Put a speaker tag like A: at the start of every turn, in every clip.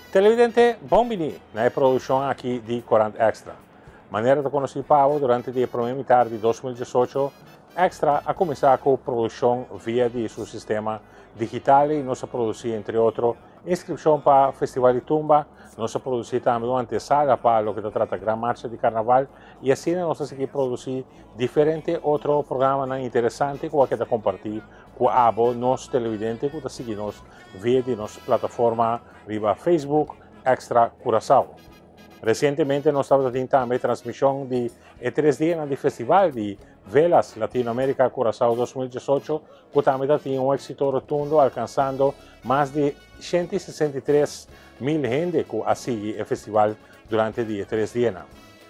A: Televidente, bon bini na e produccion aki di Corant Extra. Manera ta conoci pa abo, durante di e prome mitar di 2018, Extra a cuminsa cu produccion via di su sistema digital y nos a produci, entre otro, inscripcion pa Festival di Tumba, nos a produci tambe un antesala pa loke ta trata Gran Marcha di Carnaval y asina nos a sigui produci diferente otro programanan interesante cu a keda comparti cu abo, nos televidente cu ta sigui nos via di nos plataforma riba Facebook Extra Curaçao. Recientemente nos tabata tin tambe transmision di e tres dianan di Festival di Velas Latino America Curaçao 2018 cu tambe ta tin un exito rotundo alcansando mas di 163 mil hende cu a sigui e festival durante di e tres dianan.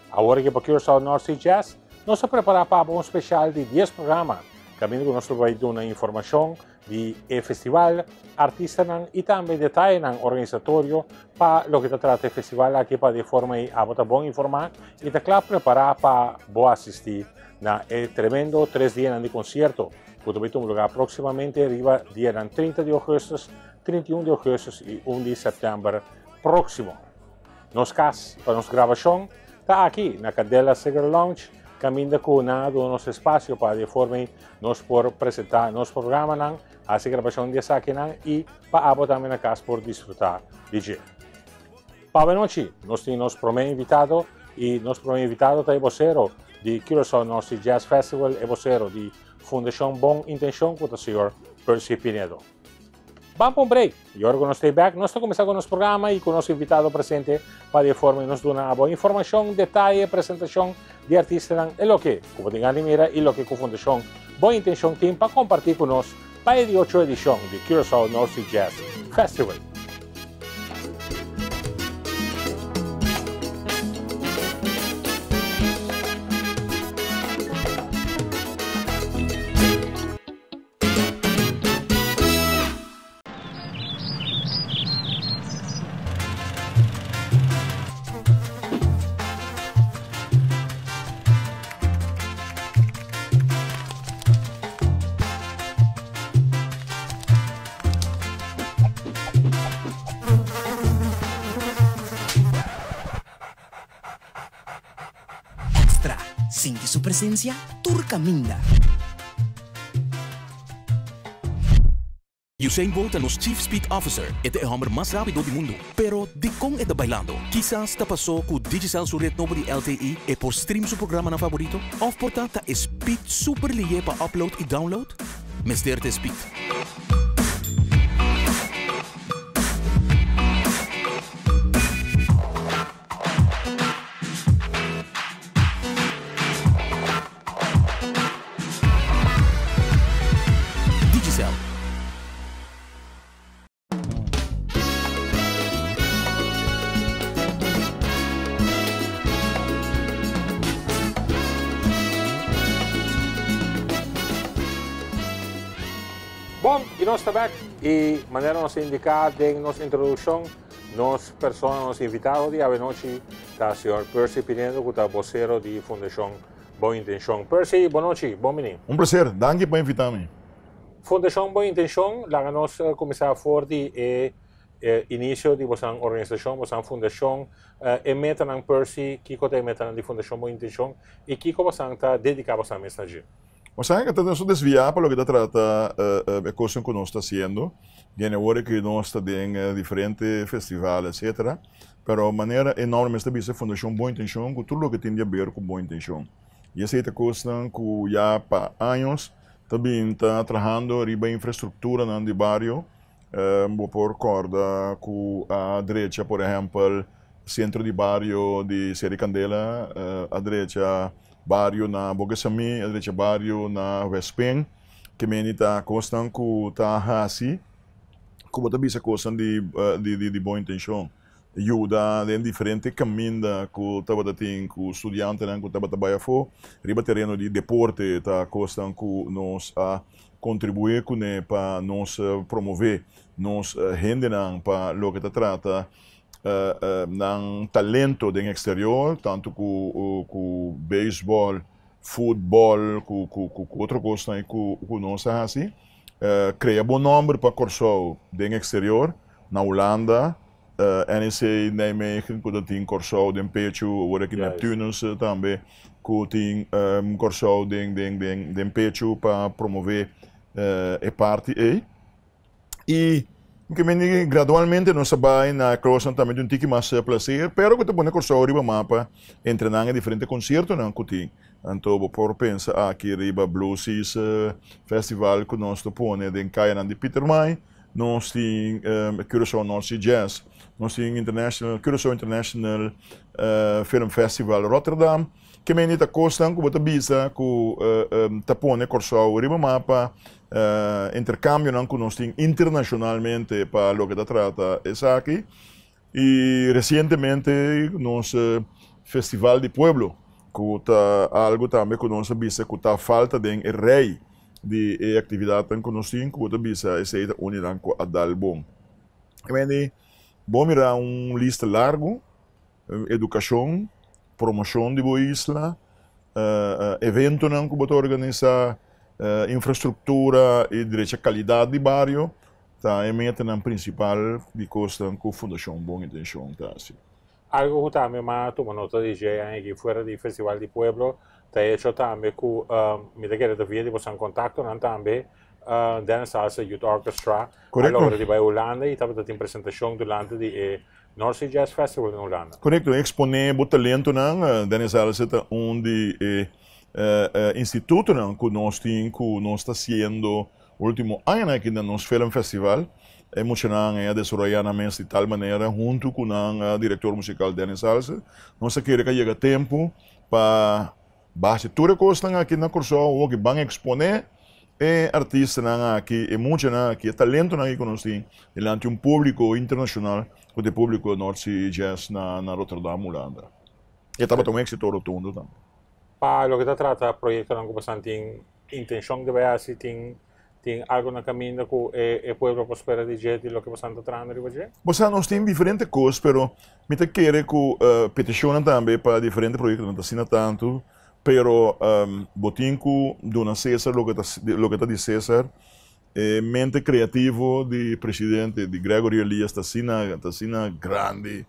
A: Awor aki pa Curaçao North Sea Jazz nos a prepara pa abo un special di 10 programa caminda cu nos lo bay duna informacion di e festival, artistanan y tambe detayenan organisatorio pa loke ta trata e festival aki pa di e forma ei abo ta bon informa y ta cla prepara pa bo asisti na e tremendo tres dianan di concierto cu ta bay tuma lugar proximamente riba dianan 30 di augustus, 31 di augustus y 1 di september proximo. Nos cas pa nos grabacion ta aki na Candela Cigar Lounge caminda cu nan a duna nos espacio pa di e forma ei nos por presenta nos programanan, haci grabacion di esakinan y pa abo tambe na cas por disfruta di dje. Pa awenochi nos tin nos prome invitado y nos prome invitado ta e bocero di Curaçao North Sea Jazz Festival, e bocero di Fundacion Bon Intencion cu ta señor Percy Pinedo. Ban pa un break y ora cu nos ta bek nos ta cuminsa cu nos programa y cu nos invitado presente pa di e forma nos duna abo informacion, detaye, presentacion di artistanan e loke cu bo tin gana di mira y loke cu Fundacion Bon Intencion tin pa comparti cu nos pa e di ocho edicion di Curaçao North Sea Jazz Festival.
B: Extra, sinti su presencia tur caminda.
C: Usain Bolt ta nos Chief Speed Officer. E ta e hòmber mas rápido di mundu. Pero, dikon e ta bailando? Kisas ta pasó ku Digicel su ret nobo di LTE e por stream su programanan faborito? Òf por ta ta e speed super lihé pa upload i download? Mester ta e speed. Digicel.
A: Bon, y nos ta bek y manera nos a indica den nos introduccion, Nos persona, nos invitado di awenochi ta señor Percy Pinedo cu ta vocero di Fundacion Bon Intencion. Percy, bon nochi, bon bini.
D: Un placer, danki pa invita mi.
A: Fundacion Bon Intencion, laga nos cuminsa for di e inicio di bosan organisacion, bosan fundacion. E metanan Percy, kico ta e metanan di Fundacion Bon Intencion y kico bosan ta dedica bosan mes na dje?
D: Bo sa que ta nos desviá pa loke ta trata e kosnan ku nos ta hasiendo. Biene ora ku nos ta den diferente festival etcetera. Pero manera e nomber mes ta bisa Fundashon Bon Intenshon ku tur loke tin di haber ku bon intenshon. I esei ta kosnan ku ya pa años ta bin ta trahando riba infrastrukturanan di bario. Bo por kòrda ku a drecha por ehèmpel sentro di bario di Seri Kandela, a drecha Bario na Bokesamí, a drecha bario na Westpen. Ke meni ta kosnan ku ta hasi ku bo ta bisa kosnan di di bon intenshon. Yuda den diferente kaminda ku tabata tin ku studiantenan ku tabata bai afó riba tereno di deporte ta kosnan ku nos a kontribuí kuné pa nos promové nos hendenan pa loke ta trata nan talento den exterior, tanto cu cu baseball, futbol, cu cu cu otro cosnan cu cu nos a haci. Crea bon nomber pa Corsou den exterior, na Hulanda, NEC Nijmegen ku ta tin Kòrsou den pechu, awor aki Neptunus tambe ku tin Kòrsou den den den pechu pa promové e parti ei. I ke mende gradualmente nos a bai na kosnan tambe di un tiki mas plaser, pero ku ta pone Kòrsou riba mapa entre nan e diferente konsiertonan ku tin. Anto bo por pensa aki riba Blue Seas Festival ku nos ta pone den kayanan di Pietermaai, nos tin Curaçao North Sea Jazz, nos tin International Curaçao International Film Festival Rotterdam. Ke mende ta kosnan ku bo ta bisa ku ta pone Kòrsou riba mapa, interkambionan ku nos tin internashonalmente pa loke ta trata esaki. I resientemente nos Festival di Pueblo ku ta algu tambe ku nos a bisa ku ta falta den e rei di e aktividatnan ku nos tin ku bo ta bisa esei ta un di nan ku a dal bon. Ke mende bo mira un lista largu. Edukashon, promoshon di bo isla, eventonan ku bo ta organisá, infrastruktura i drecha kalidat di bario ta e metanan prinsipal di kosnan ku Fundashon Bon Intenshon ta hasi.
A: Algu ku tambe mi a tuma nota di dje aña aki fuera di Festival di Pueblo ta hecho tambe ku mi ta kere ta via di boso kontaktonan tambe Dennis Salsa Youth Orchestra a logra di bai Hulanda i tabata tin presentashon durante di e North Sea Jazz Festival den Hulanda.
D: Korekto, eksponé bo talentonan. Dennis Elze ta un di e institutonan ku nos tin ku nos ta hasiendo ultimo añanan aki na nos Film Festival. E muchanan a desaroyá nan mes di tal manera huntu ku nan direktor musikal Dennis Elze. Nos ta kere ku a yega tempu pa Base tur e kosnan aki na Kòrsou awor ki ban eksponé e artistanan aki, e muchanan aki, e talentonan aki ku nos tin dilanti un públiko internashonal ku ta e públiko North Sea Jazz na na Rotterdam, Hulanda. E tabata un éksito rotundo tambe.
A: Pa loke ta trata proyektonan ku boso tin intenshon di bai hasi, tin Tin algo na caminda cu e pueblo por spera di dje di loke bosan ta trahando riba dje?
D: Bo sa nos tin diferente cos pero mi ta kere cu peticionnan tambe pa diferente proyectonan ta asina tanto pero bo tin cu duna Cesar loke ta loke ta di Cesar. E mente creativo di presidente di Gregory Elias ta asina ta asina grandi.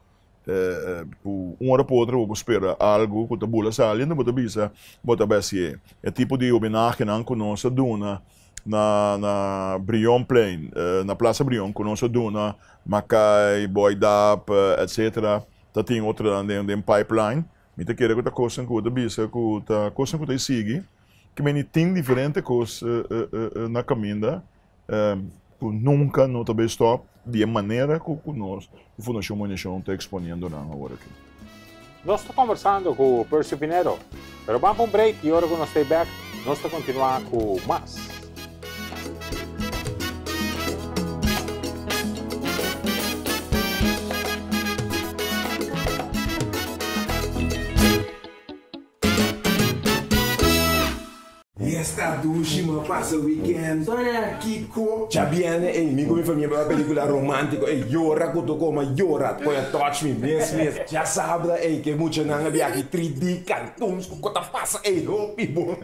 D: Ku un ora pa otro bo por spera algu ku ta bula sali unda bo ta bisa bo ta bai hasié. E tipo di homenahenan ku nos a duna na na Brionplein, na Plaza Brion ku nos a duna Makai, Boy Dap, etcetera ta tin otronan den den pipeline. Mi ta kere ku ta kosnan ku bo ta bisa ku ta kosnan ku ta sigui. Ke meni tin diferente kos na kaminda. Ku nunka no ta bay stop di e manera ku ku nos ku Fundashon Muniashon ta eksponiendo nan awor aki.
A: Nos ta kombersando ku Percy Pinedo, pero ban pa un break i ora ku nos stay bek nos ta kontinuá ku mas.
E: Esta dushi mo a pasa weekend. Kiko? Djabierne ey mi ku mi famia bai wak pelicula romantico ey yora ku toko ma yora koe a touch mi mes mes. Djasabra ey ke muchanan a biaha ki 3D cartoons ku ko ta pasa ey hopi bon.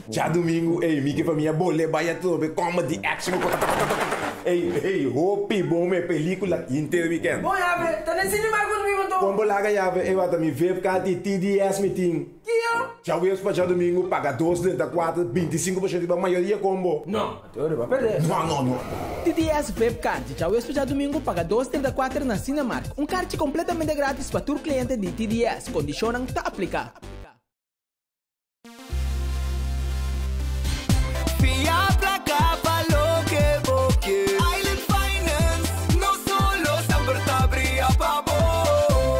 E: Djadumingu ey mi ku famia bole bai atrobe comedy action ku ko ta ey ey hopi bon me pelicula henter weekend.
F: Bon yabe, ta den cinema ku mi motor.
E: Kon bo laga yabe ey wata mi vip card TDS mi tin.
F: Kio?
E: Djaweps pa djadumingu paga dos drenta kuater, 25% riba mayoria kombo.
F: No, anto riba perde.
E: No, no, no.
B: TDS Vip Card, djaweps pa djadumingu paga dos 34 na Cinemark. Un karchi kompletamente gratis pa tur kliente di TDS. Kondishonnan ta apliká.
G: Fia plaka pa loke bo ke. Island Finance, no solo semper ta bria pa bo.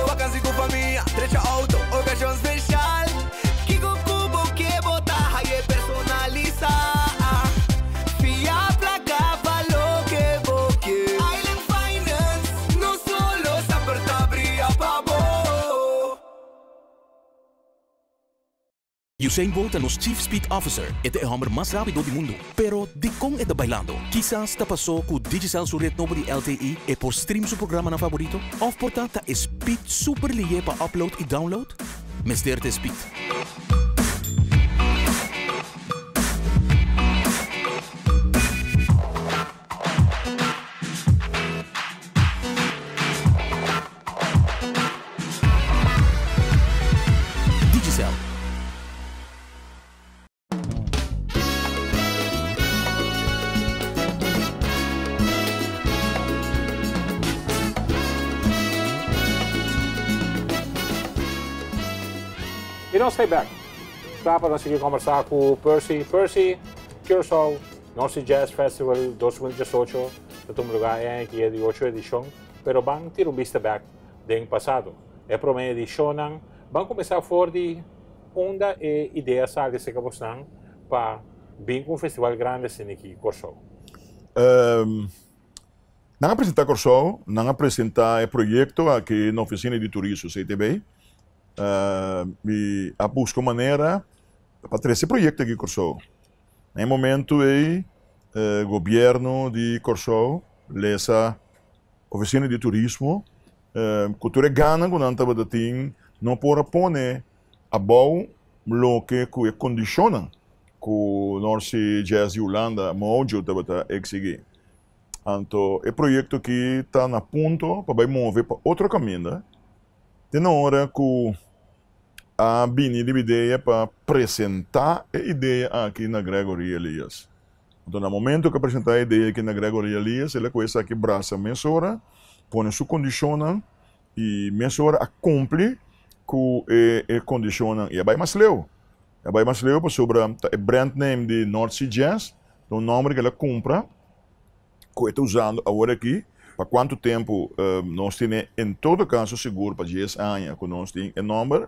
G: Vakansi ku famia, drecha auto, okashon speshal. Kiko ku bo ke bo ta haye personalisá. Fia plaka pa loke bo ke. Island Finance, no solo semper ta bria pa bo.
C: Usain Bolt ta nos Chief Speed Officer. E ta e hòmber mas rápido di mundu. Pero, dikon e ta bailando? Kisas ta pasó ku Digicel su ret nobo di LTE e por stream su programanan faborito? Òf por ta ta e speed super lihé pa upload i download? Mester ta e speed.
A: I nos ta back. Ta pa sigui kombersá ku Percy. Percy, Curaçao North Sea Jazz Festival 2018 ta tuma lugá aki e di 8 edishon, pero ban tira un bista back den pasado. E promé edishon, ban kuminsá for di unda e idea a sali serka boso pa bin ku un festival grandi asina aki Kòrsou.
D: Nan a presentá Kòrsou, nan a presentá e proyekto aki na ofisina di turismo CTB. I a buska manera pa trese e proyekto aki Kòrsou. Na momento ei, gobièrnu di Kòrsou, lesa ofisina di turismo, ku tur e gana ku nan tabatin, no por a pone abou loke ku e kondishonnan ku North Sea Jazz di Hulanda, Mojo tabata eksigí. Anto, e proyekto aki ta na punto pa bai move pa otro kaminda. Te na ora ku a bini e idea pa presentá e idea aki na Gregory Elias. Anto, na momento ku a presentá e idea aki na Gregory Elias, el a kuminsá aki brasa mesora, pone su kondishonnan i mesora a kumpli ku e kondishonnan. I a bai mas leu. A bai mas leu pasobra e brand name di North Sea Jazz, un nòmber ku el a kumpra, ku e ta usando awor aki, pa kuantu tempu nos tin, en todo kaso sigur pa 10 aña ku nos tin e nòmber.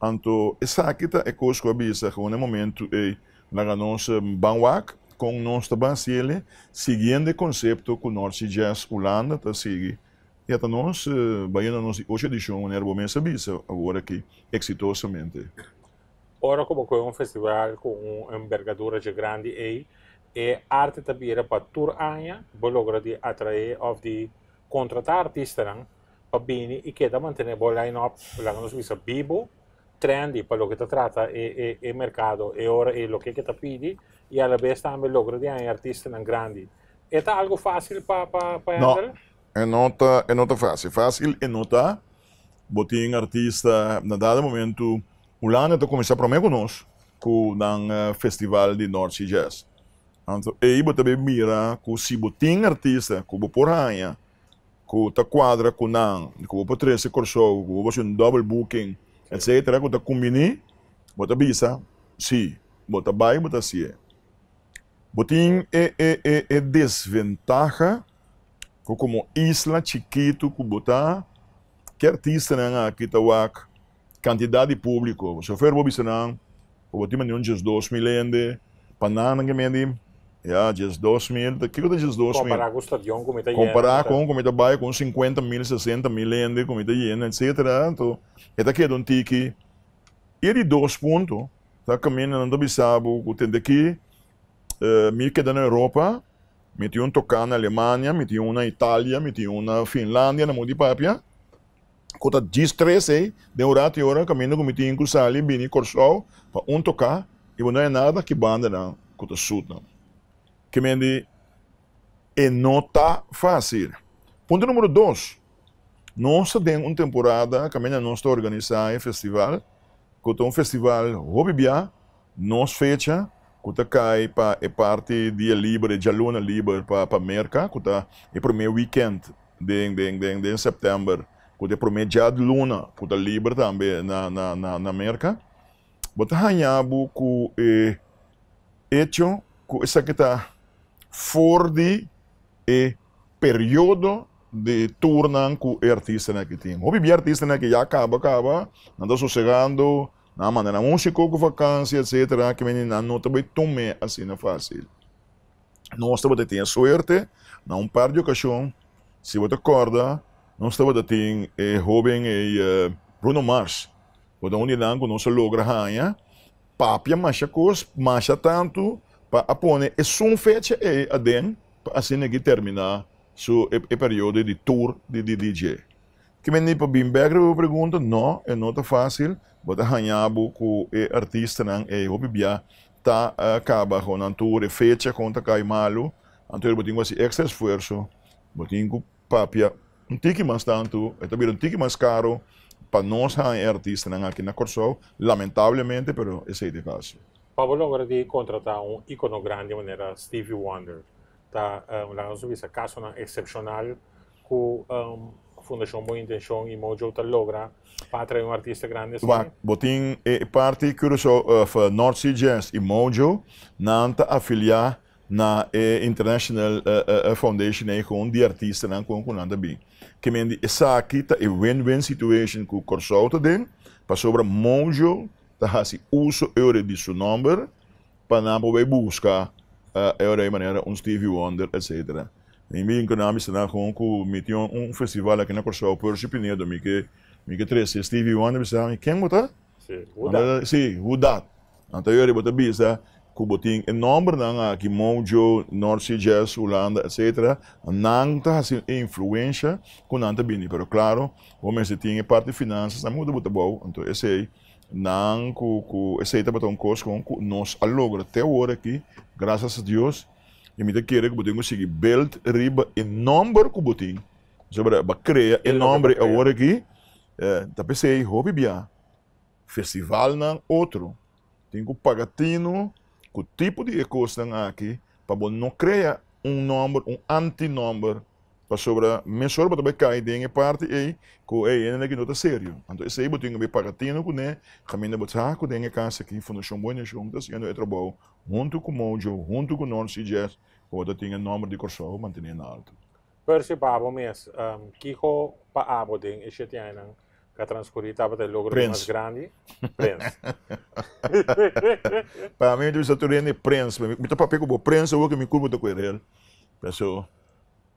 D: Anto, esaki ta e kos ku a bisa ku na momento ei laga nos ban wak ku nos ta ban hasié siguiendo e konsepto ku North Sea Jazz Hulanda ta sigui. I ata nos bai na nos di 8 edishon, manera bo mes a bisa awor aki, eksitosamente.
A: Ora ku un festival ku un envergadura grandi ei, e arte ta bira pa tur aña, bo logra di atraé òf di kontratá artistanan pa bini i keda mantené bo line-up, laga nos bisa bibu, trendy pa loke ta trata e merkado, e ora e loke ku ta pidi, i a la bes tambe logra di artistanan grandi. E ta algu fásil pa
D: No,
A: handle?
D: e no ta fásil. Fásil e no ta. Bo tin artista na dado momento, Hulanda ta kuminsá promé ku nos ku nan festival di North Sea Jazz. Anto, ei bo tambe mira ku si bo tin artista ku bo por haña, ku ta kuadra ku nan, ku bo por trese Kòrsou, ku bo por un double booking, etc. ku ta kumbiní, bo ta bisa, si, bo ta bai, bo ta hasié. Bo tin e desventaha ku komo isla chikitu ku bo ta, ku artistanan aki ta wak kantidat di públiko. Sofer bo bisa nan, bo tin un 12.000 hende, pa nan ke medi, ya, 12.000, kiko ta 12.000?
A: Kompará ku stadion ku ta
D: Kompará ku ta bai ku 50.000, 60.000 hende, ku ta yena, etc. Anto, e ta keda un tiki. E di dos punto, ta kaminda nan ta bisa bo ku tende aki, mi keda na Europa, mi tin un toká na Alemania, mi tin un na Italia, mi tin un na Finlandia, na Mundi Papia, ku ta 13 ei, den un ratu ora kaminda ku mi tin ku sali bini Kòrsou pa un toká, i bo no hay nada ki bandanan ku ta suit nan. Ke men di, e no ta fásil. Punto número 2. Nos tin un temporada kaminda nos ta organisá e festival, ku ta un festival hopi bia, nos fecha, ku ta kai pa e parti dia liber, djaluna liber pa Merka, ku ta e promé weekend den sèptèmber, ku ta e promé djaluna, ku ta liber tambe na Merka. Bo ta haña bo ku e hecho ku esaki ta for di e periodo di tournan ku e artistanan aki tin. Hopi bia artistanan aki ya kaba kaba, nan ta sosegando, nan manda nan músiko ku vakansia, etc. Ke men nan no ta bai tuma asina fásil. Nos tabata tin suerte na un par di okashon, si bo ta kòrda, nos tabata tin e hóben e Bruno Mars. Bo ta un di nan ku nos a logra haña, papia masha kos, masha tantu, pa a pone esun fecha ei aden, pa asina aki terminá su e periodo di tour di DJ. Ke men pa bin bèk riba e pregunta, no, e no ta fásil, bo ta haña bo ku e artistanan ei hopi bia ta kaba ku nan tour, e fecha kon ta kai malu, anto bo tin ku hasi ekstra esfuerso, bo tin ku papia un tiki mas tantu, e ta bira un tiki mas karu pa nos haña e artistanan aki na Kòrsou, lamentablemente, pero esei ta e kaso.
A: Pa bo logra di kontratá un íkono grandi manera Stevie Wonder, ta laga nos bisa kasonan eksepshonal ku. Fundashon Bon Intenshon i Mojo ta logra pa atrae un artista grandi asina?
D: Wak, bo tin e parti Curaçao of North Sea Jazz i Mojo, nan ta afiliá na e International Foundation ei kon di artistanan kon ku nan ta bin. Ke men di esaki ta e win-win situation ku Kòrsou ta den, pasobra Mojo ta hasi uso eure di su nòmber pa nan por bai buska eure ei manera un Stevie Wonder etcetera. Mi bin ku nan bisa nan kon ku mi tin un festival aki na Kòrsou Percy Pinedo mi ke mi ke trese Stevie Wonder bisa mi ken bo ta?
A: Sí, who dat?
D: Sí, who dat? Anto yori bo ta bisa ku bo tin e nòmbernan aki, Mojo, North Sea Jazz, Hulanda, etcetera, nan ta hasi un influensha ku nan ta bini. Pero klaro, bo mester tin e parti finansas tambe ku ta bota bou. Anto esei nan ku ku esei tabata un kos kon ku nos a logra te awor aki, grasas a Dios, i mi ta kere ku bo tin ku sigui build riba e nòmber ku bo tin. Pasobra bo a krea e nòmber awor aki, ta p'esei hopi bia. Festivalnan otro tin ku paga tinu ku tipo di e kosnan aki pa bo no krea un nòmber, un anti-nòmber, pasobra mesora bo ta bai kai den e parti ei ku ei hende aki no ta serio. Anto esei bo tin ku bai paga tinu kuné, kaminda bo sa ku den e kas aki Fundashon Buen Nashon ta hasiendo e trabou huntu ku Mojo, huntu ku North Sea Jazz, ku bo ta tin e nòmber di Kòrsou mantené na alto.
A: Percy, pa abo mes, kiko pa abo den e shete añanan ku a transkurí tabata e logro di mas grandi? Prins.
D: Pa mi, mi ta bisa tur hende prins. Mi ta papia ku bo prins awor ku mi kurpa ta ku erel. Paso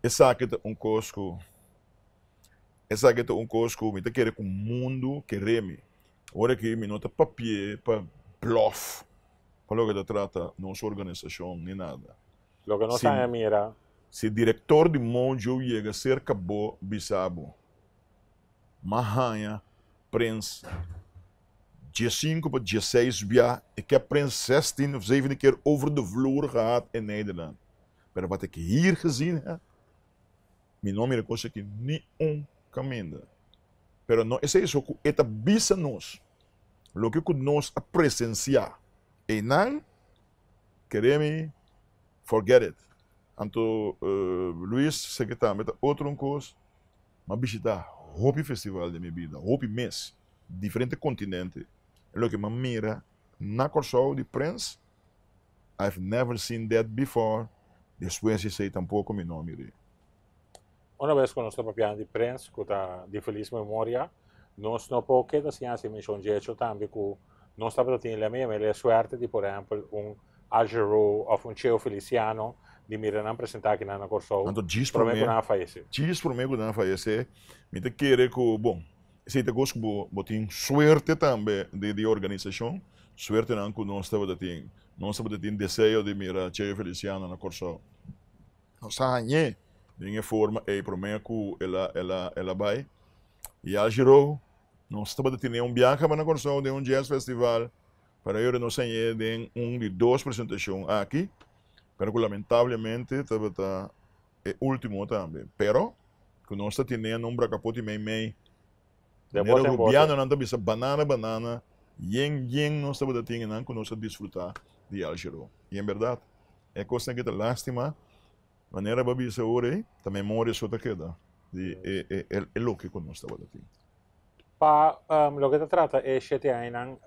D: esaki ta un kos ku, esaki ta un kos ku mi ta kere ku mundu kere mi. Ora ki mi no ta papia pa blòf pa loke ta trata nos organisashon ni nada.
A: Loke nos a mira.
D: Si direktor di Mojo yega serka bo bisa bo, M'a haña prens diesinku pa dieseis bia, ik heb prens zestien of zeventien keer over de vloer gehad in Nederland. Pero wat ik hier gezien heb, mi no a mira kos aki ni un kaminda. Pero no esei so ku e ta bisa nos, loke ku nos a presensiá einan, Kere mi forget it. Anto Luis seki tambe ta otro un kos, m'a bishita hopi festival den mi bida, hopi mes, diferente kontinente. E loke m'a mira na Kòrsou di Prins, I've never seen that before, despues di esei tampoko mi no a mir'é.
A: Una bes ku nos ta papiando di Prins, ku ta di felis memoria, nos no por keda sin hasi menshon dje echo tambe ku nos tabata tin lema yama el e suerte di por ehèmpel un Al Jarreau òf un Cheo Feliciano di mira nan presentá akinan na Kòrsou
D: Anto djis
A: promé
D: promé
A: ku nan a fayesé.
D: Djis promé ku nan a fayesé, mi ta kere ku, bon, esei ta kos ku bo bo tin suerte tambe di di organisashon, suertenan ku nos tabata tin. Nos tabata tin deseo di mira Cheo Feliciano na Kòrsou. Nos a hañ'é den e forma ei promé ku el a el a el a bai. I Al Giro, nos tabata tene un biaha pa na Kòrsou den un jazz festival, pero ayora nos hañ'é den un di dos presentashon aki, pero ku lamentablemente tabata e último tambe. Pero ku nos ta tene un brakapoti meimei,
A: Den bote
D: manera
A: en bote.
D: rubianonan ta bisa banana banana, yen yen nos tabata tin einan ku nos a disfrutá di Al Giro. I en bèrdat. E kosnan ki ta lastima, manera bo a bisa ora ei, ta memoria so ta keda di e loke ku nos tabata tin.
A: Pa loke ta trata e shete añanan,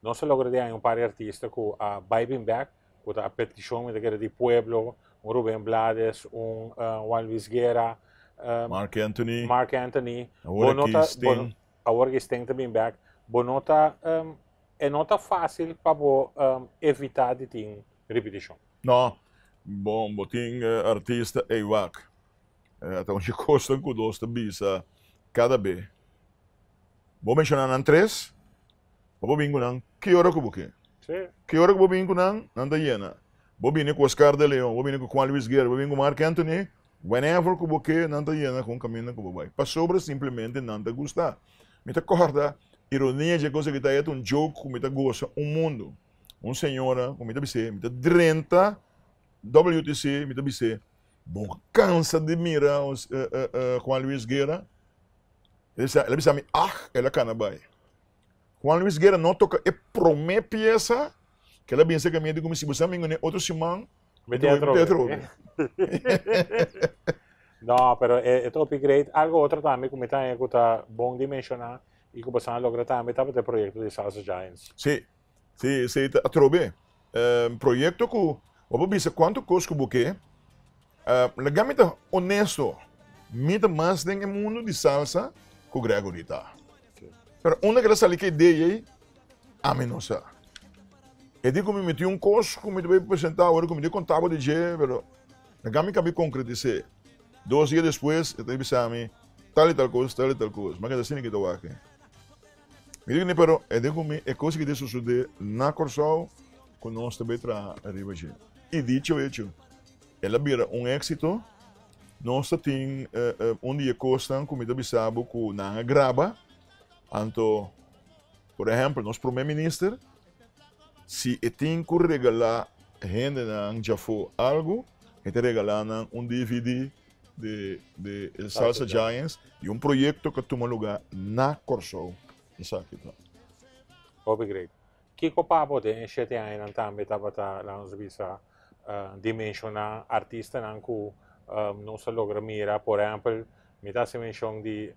A: nos a logra di haña un par di artista ku a bai bin bèk, ku ta a petishon mi ta kere di pueblo, un Ruben Blades, un Juan Luis Guerra,
D: Marc Anthony,
A: Marc Anthony.
D: Awor aki Sting.
A: Awor aki Sting ta bin bèk. Bo no ta E no ta fásil pa bo evitá di tin ripitishon.
D: No. Bon, bo tin artista ei wak. Ta un dje kosnan ku nos ta bisa kada be. Bo menshoná nan tres, pa bo bin ku nan ki ora ku bo ke. Ki ora ku bo bin ku nan, nan ta yena. Bo bini ku Oscar de Leon, bo bini ku Juan Luis Guerra, bo bini ku Marc Anthony, whenever ku bo ke, nan ta yena ku un kaminda ku bo bai. Pasobra simplemente nan ta gusta. Mi ta kòrda ironia dje kos aki ta e ta un joke ku mi ta gosa un mundu. Un señora ku mi ta bis'é, mi ta drenta WTC, mi ta bis'é, Bo kansa di mira Juan Luis Guerra? El a bisa mi, Ag, el a kana bai. Juan Luis Guerra no toka e promé piesa ku el a binse ku mi, el di ku mi, si bo sa mi ngune otro siman, mi ta atrobe.
A: No, pero e ta hopi great. Algo otro tambe ku mi ta haña ku ta bon di menshoná i ku boso a logra tambe tabata e proyekto di Salsa Giants.
D: Sí, sí, esei ta atrobe. Proyekto ku bo por bisa kuantu kos ku bo ke. Laga mi ta honesto, mi ta mas den e mundu di salsa ku Gregory ta. Pero unda ku el a sali ku e idea ei, ami no sa. E di ku mi meti un kos ku mi ta bai presentá awor ku mi ta konta bo di dje, pero laga mi kabi konkretis'é. Dos dia despues e ta bisa mi tal i tal kos, tal i tal kos. Mi a keda asina ki ta wak. Mi di kuné, pero e di ku mi e kos ki ta sosodé na Kòrsou ku nos ta bai traha riba dje. I dicho hecho, el a bira un éksito. Nos ta tin un di e kosnan ku mi ta bisa bo ku nan a graba. Anto, por ehèmpel, nos promé minister, si e tin ku regalá hendenan djafó algu, e ta regalá nan un dvd di di Salsa Giants di un proyekto ku a tuma lugá na Kòrsou. Esaki ta.
A: Hopi great. Kiko pa bo den e shete añanan tambe tabata, laga nos bisa, dimenshoná artistanan ku nos a logra mira? Por ehèmpel, mi ta hasi menshon di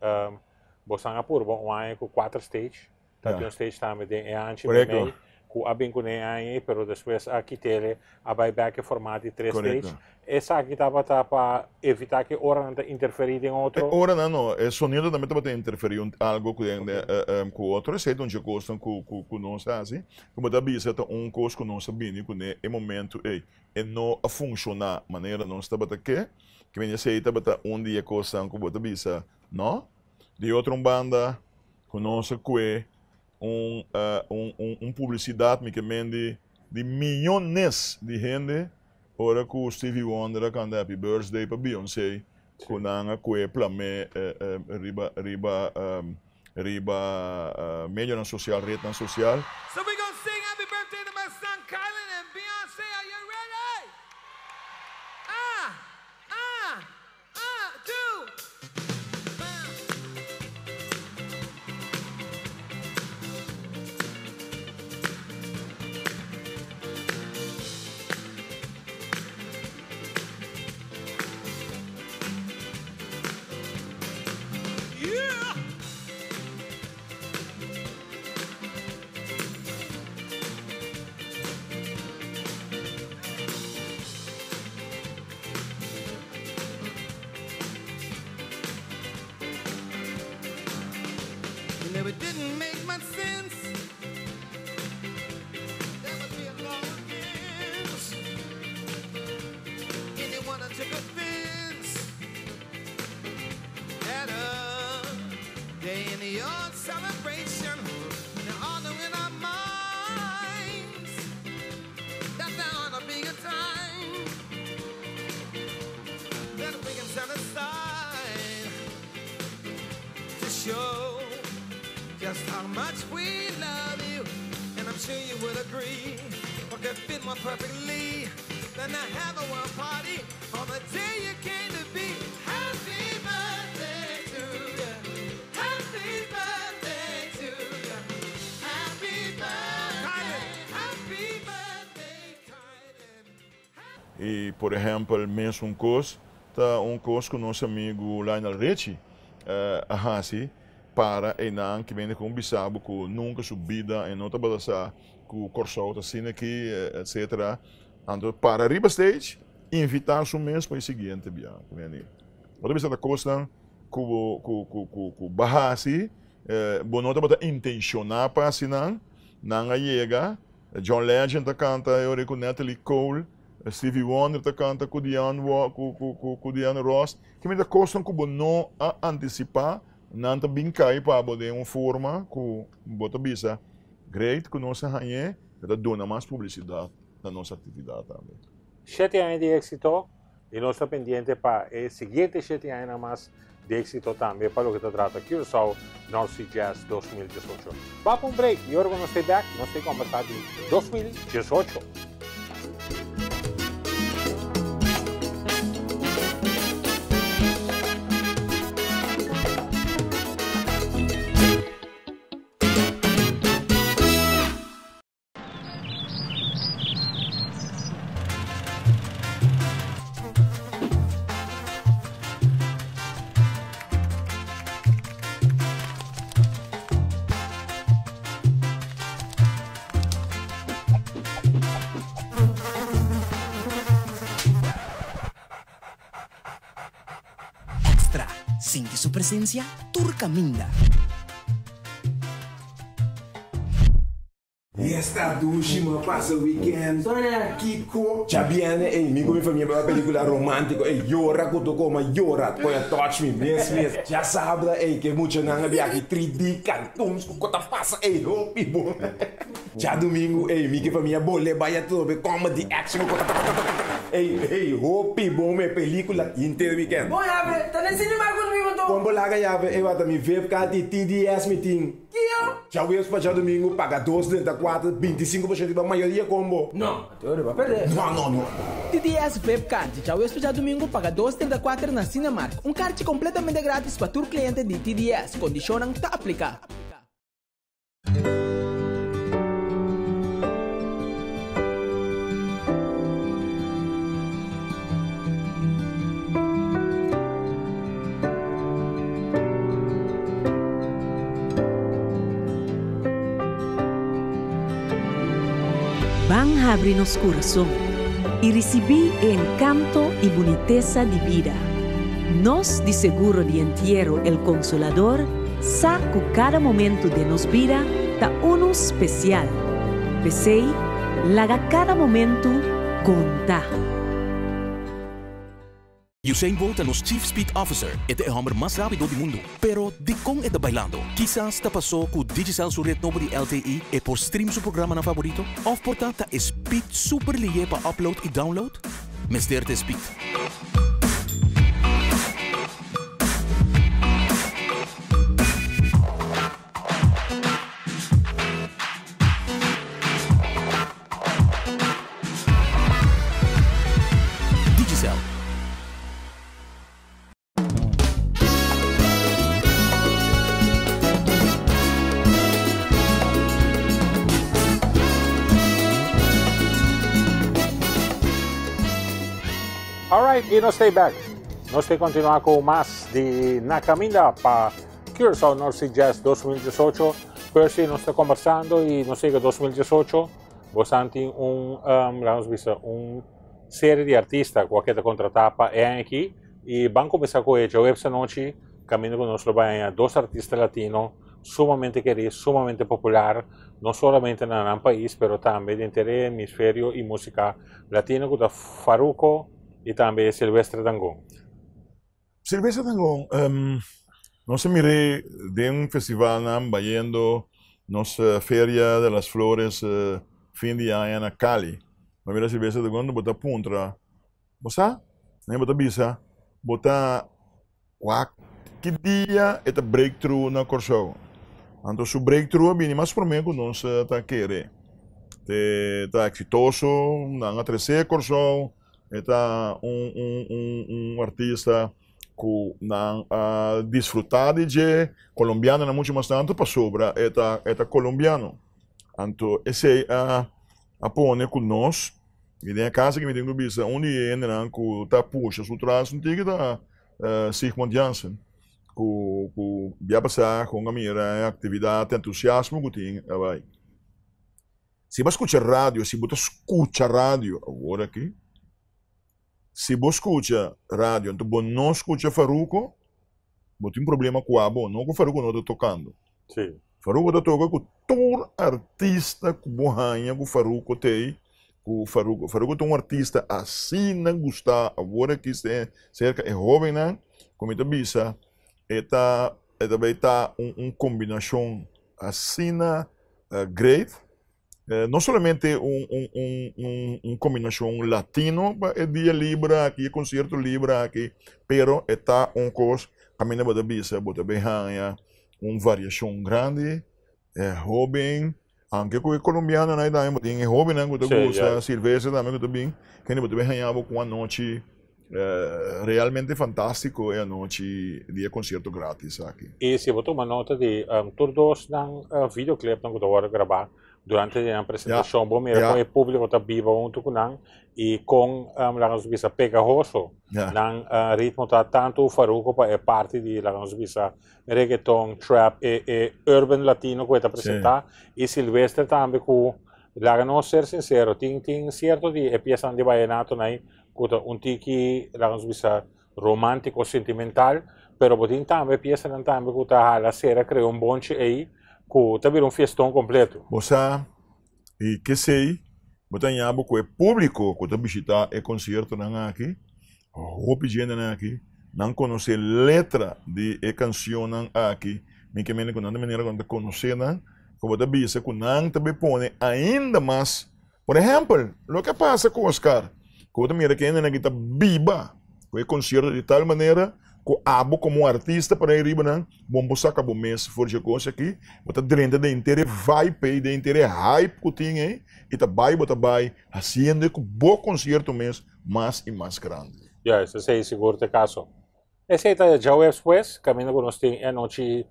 A: bosan a purba un aña ku kuater stage. Ta tin un stage tambe den e anchi meimei ku a bin kuné e aña ei, pero despues a kit'el, a bai bèk e format di tres stage. Esaki tabata pa evitá ku e oranan ta interferí den otro?
D: E oranan no, e sonido tambe tabata interferí un algu ku den ku otro. Esei ta un dje kosnan ku ku nos a hasi. Ku bo ta bisa ta un kos ku nos a bini kuné e momentu ei. E no a funshoná manera nos tabata ke. Ke mende esei tabata un di e kosnan ku bo ta bisa no. Di otro un banda ku nos a kue un un publisidat mi ke men di di miyones di hende ora ku Stevie Wonder a kanta Happy Birthday pa Beyoncé ku nan a kue plam'é riba riba riba medionan sosial retnan sosial.
G: So we gonna sing happy birthday to my son Kylan and Beyonce are you ready? Ah ah ah two. Yeah! You know it didn't make much sense There would be a law against Anyone who took offense At a day in your celebration Now all in our minds That there ought to be a time That we can set aside To show just how much we love you And I'm sure you will agree What could fit more perfectly Than to have a world party On the day you came to be Happy birthday to you Happy birthday to you Happy birthday Happy birthday, Kylan
D: I por ehèmpel mesun kos ta un kos ku nos amigu Lionel Richie a hasi para einan ki bini ku un bisa bo ku nunka su bida e no tabata sa ku Kòrsou ta asina aki etsetera. Anto para riba stage invitá su mes pa e siguiente bia. Bo ta bisa ta kosnan ku bo ku bo a hasi bo no tabata intenshoná pa hasi nan, nan a yega. John Legend ta kanta e ora ku Natalie Cole, Stevie Wonder ta kanta ku Diane ku Diane Ross. Ki mester kosnan ku bo no a antisipá, nan ta bin kai pa bo den un forma ku bo ta bisa, Great ku nos a hañ'é, e ta duna mas publisidat na nos aktividat tambe.
A: Shete aña di éksito i nos ta pendiente pa e siguiente shete añanan mas di éksito tambe pa loke ta trata Curaçao North Sea Jazz 2018. Ba pa un break i ora ku nos ta bek nos ta kombersá di 2018.
H: presensia tur kaminda.
E: Esta dushi m'a pasa weekend. Sonia, Kiko. Djabiene ey, mi ku mi famia bai wak pelikula romantiko ey, yora ku toko ma yora, koe a touch mi mes mes. Djasabra ey, ke muchanan a biaha 3D cartoons ku ta pasa ey, hopi bon. Djadumingu ey, mi ku e famia bole bai atrobe comedy action ku ta ey, ey, hopi bon me pelikula henter weekend.
F: Bon yabe, ta den Cinemark ku mi motor.
E: Kon bo laga yabe ey wata mi vip card di TDS mi tin.
F: Kio?
E: Djaweps pa djadumingu paga dos 34, 25% riba mayoria kombo.
F: No, anto riba perde.
E: No, no, no.
B: TDS Vip Card, djaweps pa djadumingu paga dos 34 na Cinemark. Un karchi kompletamente gratis pa tur kliente di TDS. Kondishonnan ta apliká.
I: Ban habri nos kurason i risibí e enkanto i bunitesa di bida. Nos di Seguro di Entiero El Consolador sa ku kada momentu den nos bida ta unu spesial. P'esei, laga kada momentu konta!
C: Usain Bolt ta nos Chief Speed Officer. E ta e hòmber mas rápido di mundu. Pero, dikon e ta bailando? Kisas ta pasó ku Digicel su ret nobo di LTE e por stream su programanan faborito? Òf por ta ta e speed super lihé pa upload i download? Mester ta e speed. Digicel.
A: Alright, y nos stay back. Nos te continua con mas di Na Caminda pa Curaçao North Sea Jazz 2018. Percy, nos ta conversando y nos llega 2018. Bosan tin un, um, laat ons bisa, un serie di artista ku a keda kontratá pa e aña aki i ban kuminsá ku e djaweps anochi kaminda ku nos lo bai haña dos artista latino sumamente kerí, sumamente popular, no solamente na nan pais pero tambe den ter e hemisferio i músika latino ku ta Farruko i tambe Silvestre Dangond.
D: Silvestre Dangond, nos a mir'é den festivalnan bayendo nos Feria de las Flores fin di aña na Cali. Bo mira Silvestre Dangond bo ta puntra, bo sa? Nan bo ta bisa, bo ta wak ki dia e ta break through na Kòrsou. Anto su break through a bini mas promé ku nos ta kere. Te ta eksitoso, nan a tres'é Kòrsou. E ta un un un un artista ku nan a disfrutá di dje, kolombianonan muchu mas tantu pasobra e ta e ta kolombiano. Anto esei a a pone ku nos, i den e kas aki mi tin ku bisa un di e hendenan ku ta pusha su tras un tiki ta Sigmund Jansen ku ku bia pasá kon a mira e aktividat e entusiasmo ku tin a bai. Si bo a skucha radio, si bo ta skucha radio awor aki, si bo skucha radio anto bo no skucha Farruko, bo tin problema ku abo, no ku Farruko no ta tokando.
A: Sí.
D: Farruko ta toka ku tur artista ku bo haña ku Farruko t'ei, ku Farruko, Farruko ta un artista asina gusta awor aki serka e hobennan, ku mi ta bisa e ta e ta bay ta un un kombinashon asina Great. No solamente un, un, un, un, un combinacion latino pa e dia libre aki, e concierto libre aki, pero e ta un cos caminda bo ta bisa, bo ta bay haña un variacion grandi, e hoben, aunke cu e colombianonan tambe, bo tin e hobennan cu ta gusta cerveza tambe cu ta bin, kende bo ta bay haña bo cu un anochi Realmente fantástiko e anochi di e konsierto gratis aki.
A: I si bo tuma nota di tur dos nan videoclipnan ku ta wòrdu grabá durante di nan presentashon, bo mira kon e públiko ta biba huntu ku nan i kon laga nos bisa pegahoso nan ritmo ta, tantu Farruko pa e parti di laga nos bisa reggaeton, trap, e urban latino ku e ta presentá i Silvestre tambe ku laga nos ser sinsero tin sierto di e piesanan di vallenato nan ku ta un tiki, laga nos bisa, romántico, sentimental, Pero bo tin tambe piesanan tambe ku ta hala sera krea un bonchi ei ku ta bira un fieston kompleto.
D: Bo sa i kesei bo ta haña bo ku e públiko ku ta bishitá e konsiertonan aki, hopi djentenan aki, nan konosé letra di e kansionnan aki, mi ke mende ku nan ta manera ku nan ta konosé nan, ku bo ta bisa ku nan ta bai pone ainda mas. Por ehèmpel, loke a pasa ku Oscar, ku bo ta mira ku e hendenan aki ta biba ku e konsierto di tal manera ku abo komo artista por ei riba nan, bo por saka bo mes for dje kos aki, bo ta drenta den henter e vibe ei, den henter e hype ku tin ei, i ta bai bo ta bai hasiendo ku bo konsierto mes mas i mas grandi.
A: Juist, esei sigur ta e kaso. Esei ta djaweps pues, kaminda ku nos tin e anochi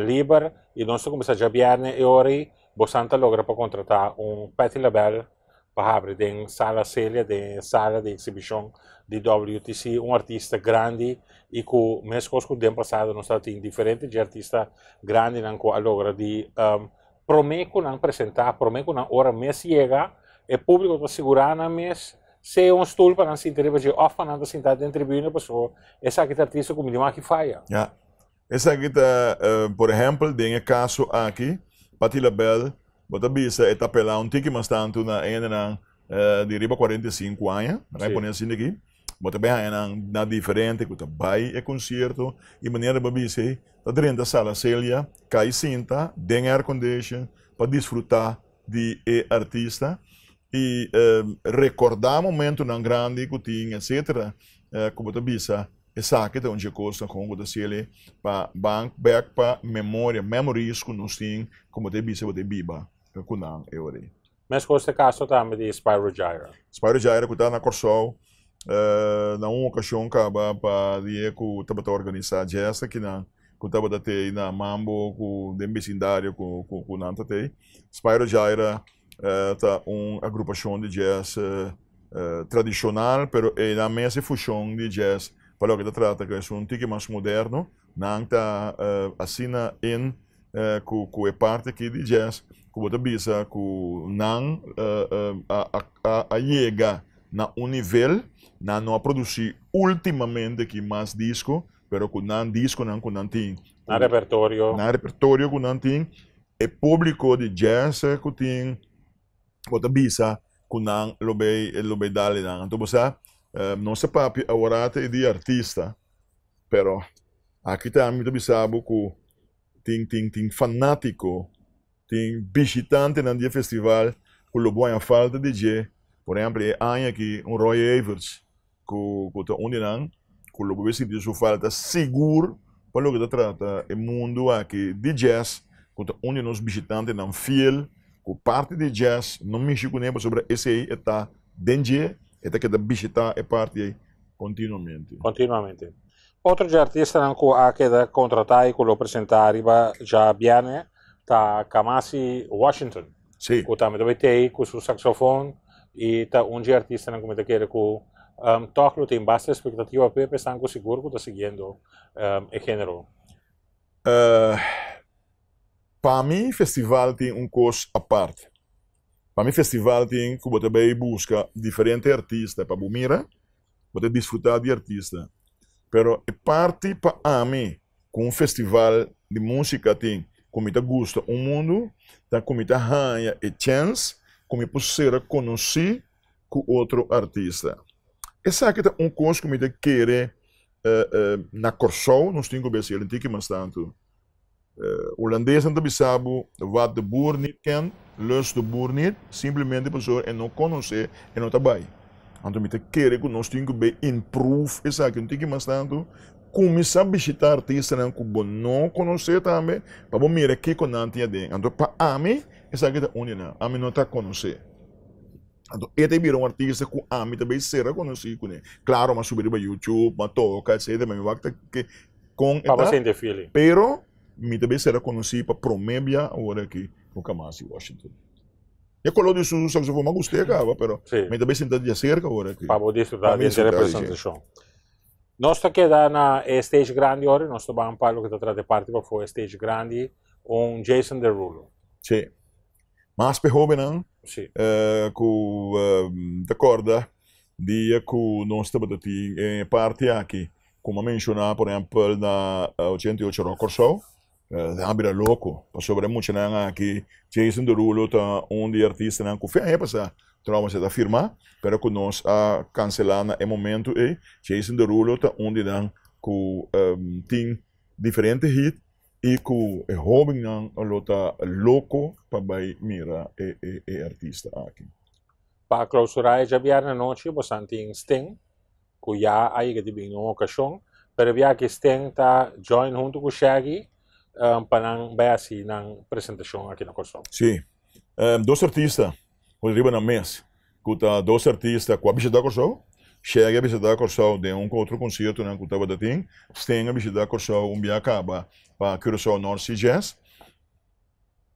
A: liber i nos ta kuminsá djabièrnè e ora ei, bosan ta logra pa kontratá un Patti LaBelle pa habri den Sala Celia, den e sala di eksibishon di WTC, un artista grandi i ku meskos ku den pasado nos tabatin diferente dje artista grandinan ku a logra di promé ku nan presentá, promé ku nan ora mes yega, e públiko ta sigurá nan mes sea un stul pa nan sinta riba dje òf pa nan ta sintá den tribuna pasobra esaki ta artista ku mi di maki faya.
D: Ya. Esaki ta, por ehèmpel, den e kaso aki, Patti LaBelle, bo ta bisa e ta apelá un tiki mas tantu na hendenan di riba 45 aña, nan a pone asina aki, bo ta bin haña nan na diferente ku ta bai e konsierto i manera bo bisa ei, ta drenta Sala Celia, kai sinta den aircondition pa disfrutá di e artista i rekordá momentunan grandi ku tin etcetera ku bo ta bisa esaki ta un dje kosnan kon ku ta seli pa ban bek pa memoria, memories ku nos tin ku bo ta bisa bo ta biba ku nan e ora ei.
A: Meskos ta e kaso tambe di Spyro Gyra.
D: Spyro Gyra ku ta na Kòrsou na un okashon kaba pa dia ku tabata organisá jazz akinan ku tabata tei na Mambo ku den besindario ku ku nan ta tei. Spyro Gyra ta un agrupashon di jazz tradishonal pero e nan mes e fushon di jazz pa loke ta trata ku esun tiki mas moderno. Nan ta asina in ku ku e parti aki di jazz ku bo ta bisa ku nan a a yega na un nivel nan no a produsi ultimamente aki mas disko pero ku nan diskonan ku nan tin
A: Nan repertorio.
D: Nan repertorio ku nan tin e publiko di jazz ku tin bo ta bisa ku nan lo bay lo bay dal nan anto bo sa nos ta papia aworata e di artista pero aki tambe mi ta bisa bo ku tin tin tin fanátiko, tin bishitantenan di e festival ku lo bo haña falta di dje. Por ehèmpel e aña aki un Roy Everts ku ku ta un di nan ku lo bo bai sinti su falta sigur pa loke ta trata e mundu aki di jazz ku ta un di nos bishitantenan fiel ku parti di jazz no mishi kuné pasobra esei e ta den dje e ta keda bishitá e parti ei kontinuamente.
A: Kontinuamente. Otro dje artistanan ku a keda kontratá i ku lo presentá riba djabièrnè ta Kamasi Washington, ku tambe ta bai tei ku su saksofon i ta un dje artistanan ku mi ta kere ku tòg lo tin basta espektativa p'e, p'esnan ku sigur ku ta siguiendo e género.
D: Pa mi festival tin un kos apart. Pa mi festival tin ku bo ta bai buska diferente artista pa bo mira. Bo ta disfruta di artista. Pero e parti pa ami ku un festival di musika tin ku mi ta gusta un mundu ta ku mi ta haña e chèns ku mi por sera konosí ku otro artista. Esaki ta un kos ku mi ta kere na Kòrsou nos tin ku bes hel un tiki mas tantu. Hulandesnan ta bisa bo, Wat de boer niet kent, lust de boer niet, simplemente pasobra e no konosé, e no ta bai. Anto mi ta kere ku nos tin ku bay improve esaki un tiki mas tantu, kuminsá bishitá artistanan ku bo no konosé tambe, pa bo mira kiko nan tin aden. Anto pa ami, esaki ta un di nan, ami no ta konosé. Anto e ta bira un artista ku ami ta bay sera konosí kuné. Klaro, mi a subi riba YouTube, mi a toka, etcetera, mi wak ta ke. Kon e
A: Papa
D: ta,
A: sinti e feeling.
D: pero mi ta bay sera konosí pa promé bia awor aki ku Kamasi Washington. E koló di su saxofon m'a gust'é kaba, pero
A: Sí.
D: mi ta bay sinta di aserka awor aki.
A: Pa bo disfrutá
D: Pa mi
A: di henter e
D: disfrutá di dje.
A: presentashon. Nos ta keda na e stage grandi ora, nos ta ban pa loke ta trata e parti pafó e stage grandi, un Jason Derulo.
D: Sí. Mas p'e hóbennan
A: Sí.
D: ku ta kòrda dia ku nos tabata tin e parti aki. Ku mi a menshoná por ehèmpel na 88 Rock Kòrsou, nan a bira loko pasobra e muchanan aki, Jason Derulo ta un di e artistanan ku fin aña pasá Trauma se ta firmá, pero ku nos a kanselá na e momentu ei. Jason Derulo ta un di nan ku tin diferente hit i ku e hóbennan lo ta loko pa bai mira e artista aki.
A: Pa klousurá e djabièrnè anochi bosan tin Sting ku ya a yega di bin un okashon, pero e bia aki Sting ta join huntu ku Shaggy pa nan bai hasi nan presentashon aki na Kòrsou.
D: Sí, dos artista ku ta riba nan mes, ku ta dos artista ku a bishitá Kòrsou. Shaggy a bishitá Kòrsou den un ku otro konsiertonan ku tabata tin. Sting a bishitá Kòrsou un bia kaba pa Curaçao North Sea Jazz.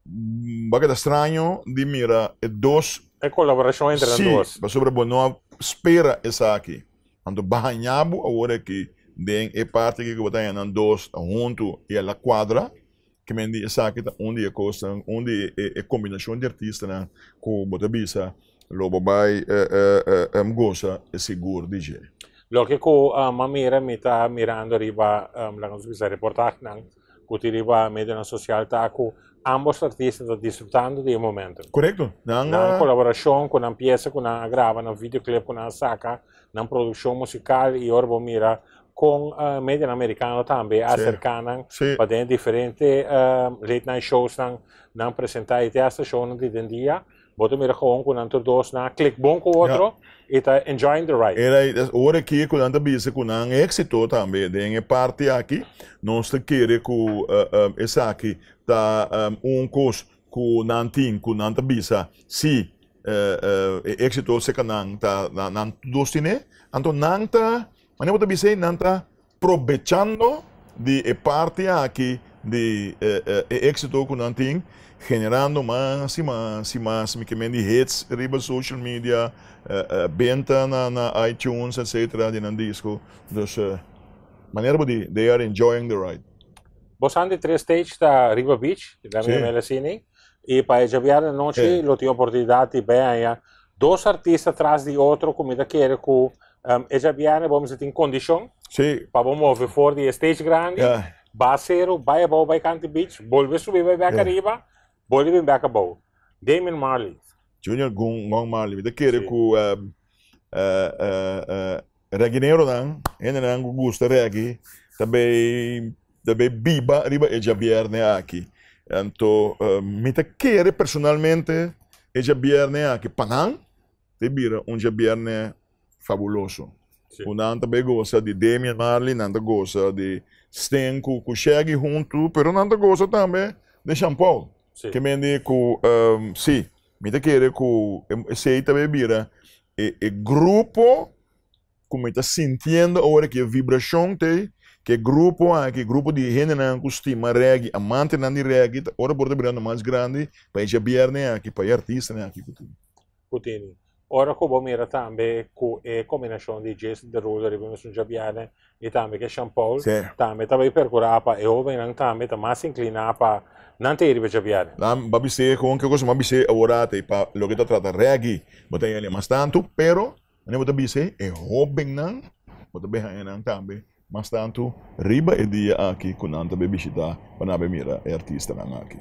D: Bo a keda straño di mira e dos.
A: E kolaborashon entre nan dos.
D: Sí, pasobra bo no a spera esaki. Anto bo a haña bo awor aki den e parti aki ku bo ta haña nan dos huntu i a la kuadra. Ke men di esaki ta un di e kosnan, un di e kombinashon di artistanan ku bo ta bisa lo bo bai gosa sigur di dje.
A: Loke ku mi a mira, mi ta mirando riba laga nos bisa reportahenan ku tin riba medionan sosial ta ku ambos artista ta disfrutando di e momento.
D: Korekto. Nan
A: Nan kolaborashon ku nan piesa ku nan a graba, nan videoclip ku nan a saka, nan produkshon musikal i ora bo mira kon medionan merikano tambe a aserká nan pa den diferente late night showsnan nan presentá i te hasta shownan di den dia. Bo ta mira gewoon ku nan tur dos nan a klik bon ku otro i ta enjoying the ride.
D: Era ora aki ku nan ta bisa ku nan éksito tambe den e parti aki. Nos ta kere ku esaki ta un kos ku nan tin ku nan ta bisa si e éksito seka nan ta nan dos tine. Anto nan ta manera bo ta bisa ei nan ta Probechando di e parti aki di e éxito ku nan tin, generando mas i mas i mas mi ke men di hits riba social media, benta na iTunes etcetera di nan disco. Dus manera bo di, they are enjoying the ride.
A: Bo san di tres stage ta riba beach, la mi mele asini, i pa e djabièrnè anochi lo tin oportunidat di bai haña dos artista tras di otro ku mi ta kere ku E djabièrnè bo mester tin kondishon pa bo move for di e stage grandi, ba seru, bai abou bai kanti beach, bolbe subi bai bek ariba, bolbe bin bek abou. Damian Marley.
D: Junior Gong Marley, mi ta kere ku reggaeneronan, hendenan ku gusta reggae, ta bay ta bay biba riba e djabièrnè aki. Anto mi ta kere personalmente e djabièrnè aki pa nan Te bira un djabièrnè fabuloso. Ku nan ta bai gosa di Damian Marley, nan ta gosa di Sting ku ku Shaggy huntu, pero nan ta gosa tambe di Sean Paul. Ke mende ku si, mi ta kere ku esei ta bai bira e e grupo ku mi ta sintiendo awor aki, e vibrashon t'ei, ku e grupo aki, grupo di hendenan ku stima reggae, amantenan di reggae, ta ora por ta birando mas grandi pa e djabièrnè aki, pa e artistanan aki ku tin.
A: Ku tini. Ora ku bo mira tambe ku e kombinashon di Jason Derulo riba mesun djabièrnè i tambe ku e Sean Paul, tambe ta bai perkurá pa e hóbennan tambe ta mas inkliná pa nan ta ei riba djabièrnè.
D: Nan ba bis'é kon ke kos, m'a bis'é awor ata ei pa loke ta trata reggae, bo ta hende mas tantu, pero Manera bo ta bisa e hóbennan, bo ta bin haña nan tambe mas tantu riba e dia aki ku nan ta bin bishitá pa nan bin mira e artistanan aki.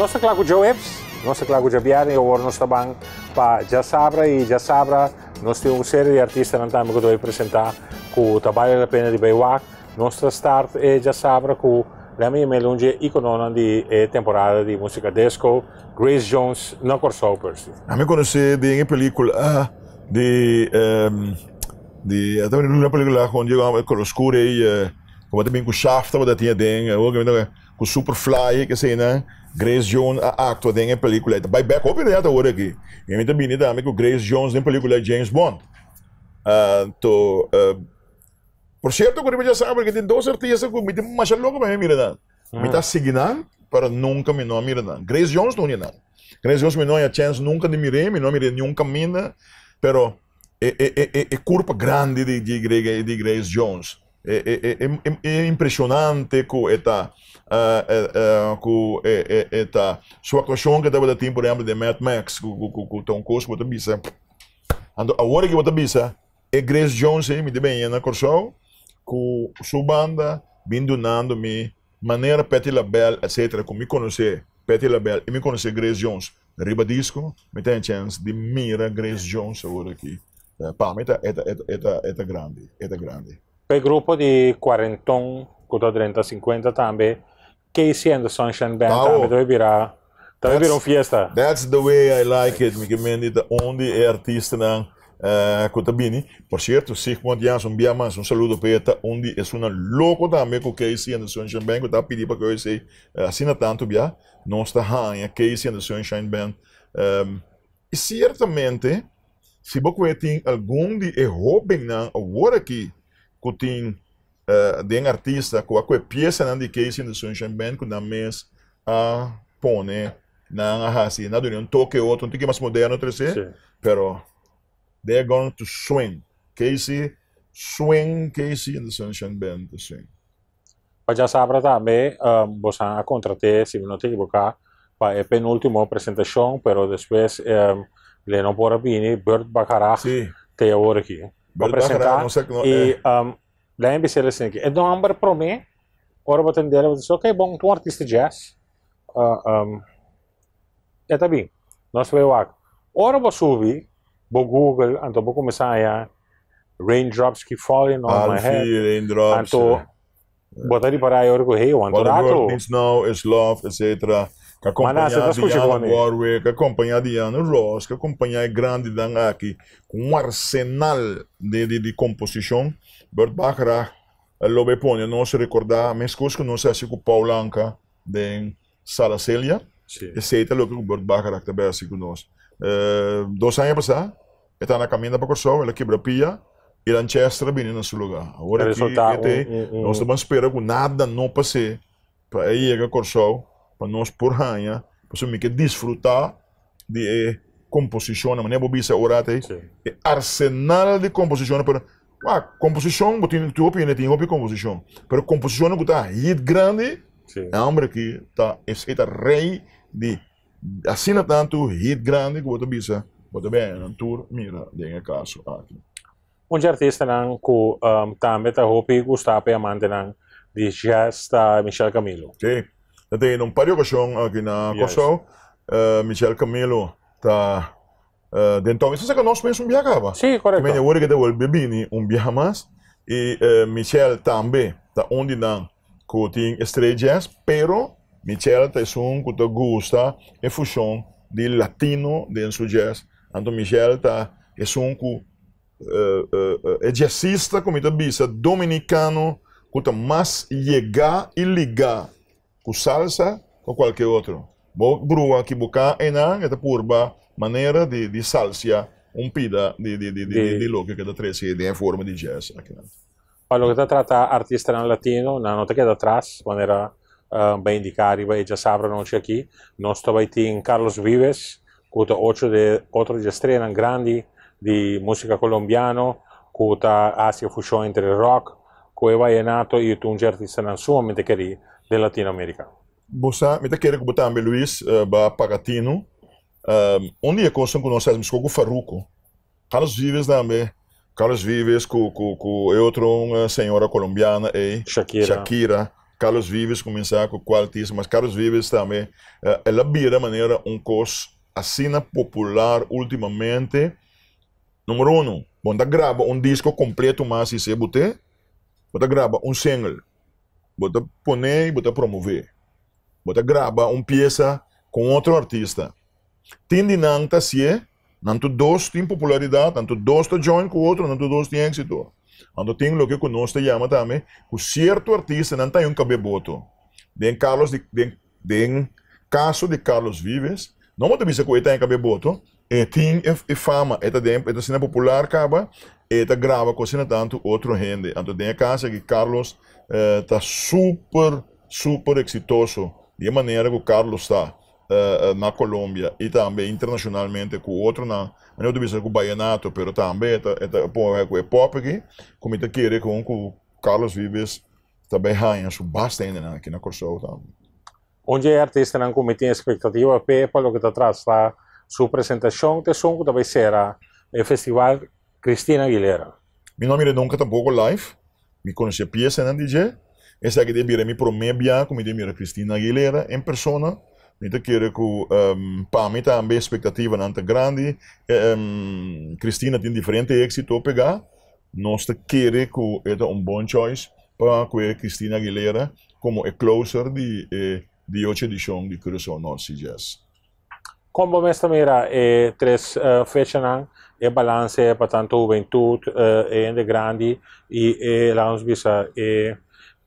A: Nos ta kla ku djaweps, nos ta kla ku djabièrnè i awor nos ta ban pa djasabra i djasabra nos tin un serie di artistanan tambe ku ta bai presentá ku ta bale la pena di bai wak. Nos ta start e djasabra ku Lemmy Yemel un dje ikononan di e temporada di musika disco, Grace Jones na Kòrsou Percy.
D: Ami konosé den e pelikula di di ata una pelikula kon dje kolo skur ei ku ta bin ku Shaft tabata tin aden ku Superfly keseinan Grace Jones a aktua den e pelikula ei ta bai bek hopi reto awor aki i mi ta bini tambe ku Grace Jones den pelikula James Bond anto por sierto ku riba djasabra ke tin dos artista ku mi tin masha loko pa mi mira nan mi ta sigui nan pero nunka mi no a mira nan Grace Jones ta un di nan Grace Jones mi no a haña chèns nunka di mir'é mi no a mir'é niun kaminda pero e e e e kurpa grandi di di Grace Jones E e e e impresionante ku e ta ku e e e ta su aktuashon ku e tabata tin por ehempel den Mad Max ku ku ku ku ta un kos ku bo ta bisa anto awor aki bo ta bisa e Grace Jones ei mi ta bini na Kòrsou ku su banda bin dunando mi manera Patti LaBelle etcetera ku mi konosé Patti LaBelle i mi konosé Grace Jones riba disko mi ta haña chèns di mira Grace Jones awor aki. Pa mi ta e ta e ta e ta grandi, e ta grandi.
A: Pa e grupo di cuarenton cu ta drenta cincuenta tambe, KC and the Sunshine Band tambe ta bay bira, ta bay bira un fiesta.
D: That's the way I like it, mi ke mendi ta un di e artistanan cu ta bini. Por cierto, Sigmund Jansen, un bia mas, un saludo pa e, ta un di esunnan loco tambe cu KC and the Sunshine Band cu ta pidi pa cu esey asina tanto bia. Nos ta haña KC and the Sunshine Band. I ciertamente, Si bo kue tin algun di e hóbennan awor aki ku tin den artista ku a kue piesanan di Casey and the Sunshine Band ku nan mes a pone, nan a hasi, nan a duna un toke otro, un tiki mas moderno trese, pero they are going to swing. Casey swing, Casey and the Sunshine Band ta swing.
A: Pa djasabra tambe bosan a kontrat'é, si mi no ta ekiboká, pa e penúltimo presentashon, pero despues le no por a bini, Bert Bacharach te awor aki pa presentá i laga mi bis'é asina aki, e nòmber promé ora bo ta tend'é bo ta bisa ok bon, ta un artista jazz, e ta bin, nos ta bai wak. Ora bo subi bo google anto bo kuminsá haña Raindrops keep falling on my head.
D: Alfie, raindrops.
A: Anto, bo ta ripará e ora ku, hey, wanto
D: What the
A: rato.
D: world needs now is love, etc. Ka
A: Mana,
D: acompañá
A: se ta skucha
D: Diana
A: ku mi.
D: Warwick, ka acompañá Diana Ross, ka acompañá e grandinan aki ku un arsenal di di di komposishon. Bert Bacharach lo bay pone nos rekordá meskos ku nos a hasi ku Paul Anka den Sala Celia.
A: Sí.
D: Esei ta loke ku Bert Bacharach ta bay hasi ku nos. Dos aña pasá E ta na kaminda pa Kòrsou, el a kibra pia i Lanchester a bini na su lugá. Awor aki e te, nos ta ban spera ku nada no pas'é pa e yega Kòrsou pa nos por haña, pasobra mi ke disfrutá di e komposishonnan, manera bo bisa ora atei, e arsenal di komposishonnan, pero wak, komposishon bo tin tur hopi hende tin hopi komposishon, pero komposishonnan ku ta hit grandi, e hòmber aki ta esei ta rei di Asina tantu hit grandi ku bo ta bisa bo ta bini nan tur mira den e kaso aki.
A: Un dje artistanan ku tambe ta hopi gustá pa e amantenan di jazz ta Michel Camilo.
D: Sí, ta tene un par di okashon aki na Kòrsou. Michel Camilo ta den tòg esei saka nos mes un biaha kaba.
A: Sí, korekto.
D: Mende awor ke ta bolbe bini un biaha mas i Michel tambe ta un di nan ku tin e straight jazz, pero Michel ta esun ku ta gusta e fushon di latino den su jazz. Anto Michel ta esun ku e jazzista ku mi ta bisa dominikano ku ta mas yegá i ligá ku salsa ku kualke otro. Bo brua kibuká einan e ta purba manera di di salsia un pida di di di di loke ke ta trese den e forma di jazz akinan.
A: Pa loke ta trata artistanan latino, nan no ta keda atras, manera bai indiká riba e djasabra anochi aki. Nos ta bai tin Carlos Vives, ku ta ocho di otro dje streanan grandi di músika kolombiano, ku ta hasi e fushon entre rock ku e vallenato i ta un dje artistanan sumamente kerí den Latinoamerika.
D: Bo sa, mi ta kere ku bo tambe, Luis, ba paga tinu. Un di e kosnan ku nos a hasi, meskos ku Farruko, Carlos Vives tambe, Carlos Vives ku ku ku e otro un señora colombiana ey,
A: Shakira.
D: Shakira. Carlos Vives kuminsá ku kual artista, mas Carlos Vives tambe el a bira manera un kos asina popular últimamente. Número uno, bo no ta graba un disko kompleto mas si se bo te, bo ta graba un single, bo ta pone i bo ta promové. Bo ta graba un piesa ku un otro artista. Tin di nan ta hasié, nan tur dos tin popularidat, nan tur dos ta join ku otro, nan tur dos tin éksito. Anto tin loke ku nos ta yama tambe ku sierto artistanan ta un kab'é boto. Den Carlos di den den kaso di Carlos Vives, no bo ta bisa ku e ta un kab'é boto, e tin e fama, e ta den e ta asina popular kaba, e ta graba ku asina tantu otro hende. Anto den e kaso aki Carlos ta super super eksitoso di e manera ku Carlos ta. na Colombia y tambe internacionalmente cu otronan, manera bo ta bisa cu vallenato, pero tambe e ta e ta pone cu e pop aki, cu mi ta kere con cu Carlos Vives ta bay haña su basta hendenan aki na Corsou tambe.
A: Un dje e artistanan cu mi tin expectativa p'e pa loke ta trata su presentacion ta esun cu ta bay cera e festival, Christina Aguilera.
D: Mi no a mira nunca tampoco live, Mi conoce piesanan di dje. Esaki ta bira mi prome bia cu mi ta mira Christina Aguilera en persona. Mi ta kere cu pa mi tambe expectativanan ta grandi. Christina tin diferente exito pega. Nos ta kere cu e ta un bon choice pa cu Christina Aguilera como e closer di e di ocho edicion di Curaçao North Sea Jazz.
A: Kon bo mes ta mira e tres fechanan, e balanse pa tantu hubentut, e hende grandi i e, laga nos bisa, e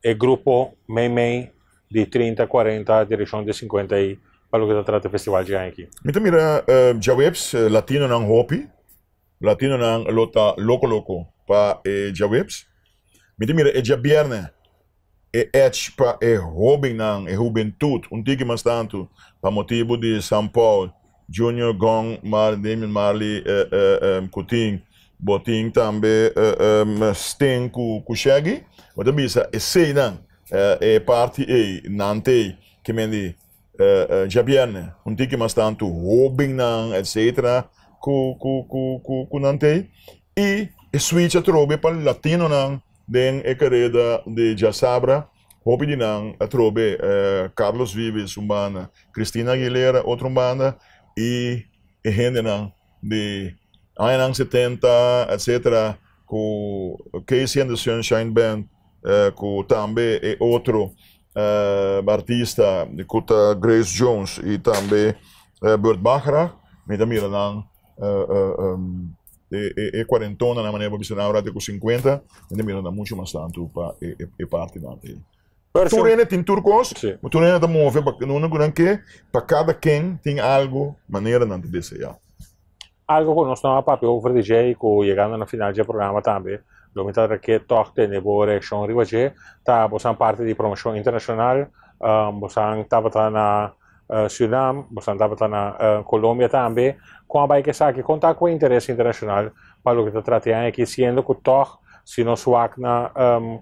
A: e grupo meimei di trinta, kuarenta, direkshon di sinkuenta i pa loke ta trata e festival dje aña aki?
D: Mi ta mira djaweps latinonan hopi, latinonan lo ta loko loko pa e djaweps. Mi ta mira e djabièrnè E edge pa e hóbennan, e hubentut, un tiki mas tantu pa motibu di San Paul, Junior Gong, Mar, Damian Marley ku tin. Bo tin tambe Sting ku Shaggy. Bo ta bisa eseinan, e parti ei, nan t'ei ke men di djabièrnè, un tiki mas tantu hóbennan etcetera ku nan t'ei. I e switch atrobe pa latinonan Den e kareda di djasabra, hopi di nan atrobe Carlos Vives un banda, Christina Aguilera otro un banda i e hendenan di añanan setenta etcetera ku KC and the Sunshine Band ku tambe e otro artista ku ta Grace Jones i tambe Burt Bacharach mi ta mira nan. E kuarentonanan manera bo bisa nan ora te ku sinkuenta mi ta mira nan muchu mas tantu pa e partinan ei. Tur hende tin tur kos, tur hende ta move pa unda ku nan ke, pa kada ken tin algu manera nan ta deseá.
A: Algu ku nos no a papia over di dje i ku yegando na final dje programa tambe lo mi ta ke tòg tene bo reakshon riba dje ta bosan parti di promoshon internashonal, bosan tabata na Surinam, bosan tabata na Colombia tambe. Kon a bai ku esaki? Kon ta ku e interes internashonal pa loke ta trata e aña aki, siendo ku tòg si nos wak na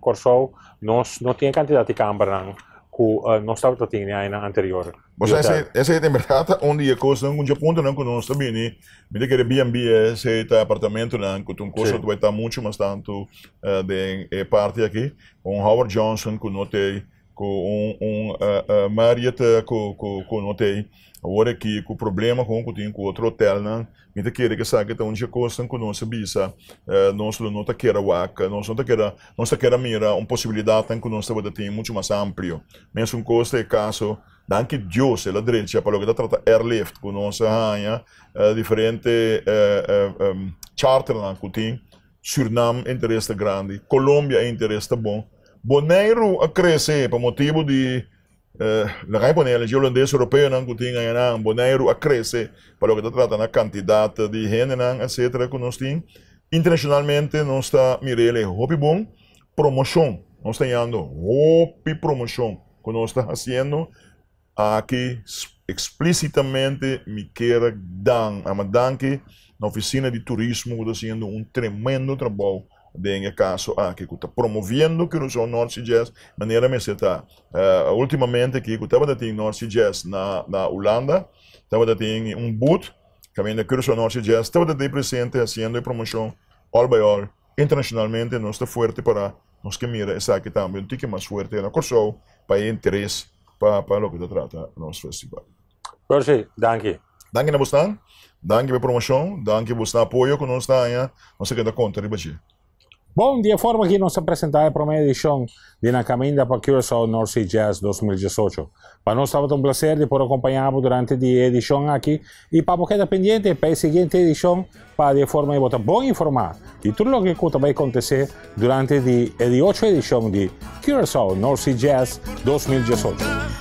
A: Kòrsou nos no tin e kantidat di kambernan ku nos tabata tin e añanan anterior
D: di hotel. Esei ta en bèrdat ta un di e kosnan, un di e puntonan ku nos ta bini. Mi ta kere B&B esei ta apartamentonan ku ta un kos ku ta bai ta muchu mas tantu den e parti aki. Un Howard Johnson ku no ta Ku un un Marriott ku ku ku no t'ei awor aki ku problema ku ku tin ku otro hotelnan mi ta kere ku esaki ta un dje kosnan ku nos a bisa nos lo no ta kere wak nos no ta kere nos ta kere mira un posibilidatnan ku nos tabata tin muchu mas amplio mesun kos ta e kaso danki Dios el a drecha pa loke ta trata airlift ku nos a haña diferente charternan ku tin Surnam e interes ta grandi, Colombia e interes ta bon. Boneiru a krese pa motibu di laga mi pone el dje holandes europeonan ku tin ayanan. Boneiru a krese pa loke ta trata na kantidat di hendenan etcetera ku nos tin. Internashonalmente nos ta mir'el e hopi bon. Promoshon, nos ta yando hopi promoshon ku nos ta hasiendo. Aki explícitamente mi kier dan ama danki na oficina di turismo cu ta haciendo un tremendo trabou den e caso aki cu ta promoviendo Curaçao North Sea Jazz manera mester ta. Ultimamente aki cu tabata tin North Sea Jazz na na Hulanda tabata tin un booth caminda Curaçao North Sea Jazz tabata tin presente haciendo e promocion all by all. Internacionalmente nos ta fuerte para nos ke mira esaki tambe un tiki mas fuerte na Corsou. pa e interes pa pa loke ta trata nos festival.
A: Percy, danki.
D: Danki na bosnan, danki pa e promocion, danki bosnan apoyo cu nos ta haña, nos ta keda conta riba dje.
A: Bon, di e forma aki nos ta presenta e prome edicion di Na Caminda pa Curaçao North Sea Jazz 2018. Pa nos tabata un placer di por acompaña bo durante di e edicion aki y pa bo keda pendiente pa e siguiente edicion pa di e forma ei bo ta bon informa di tur loke cu ta bay acontece durante di e di ocho edicion di Curaçao North Sea Jazz 2018.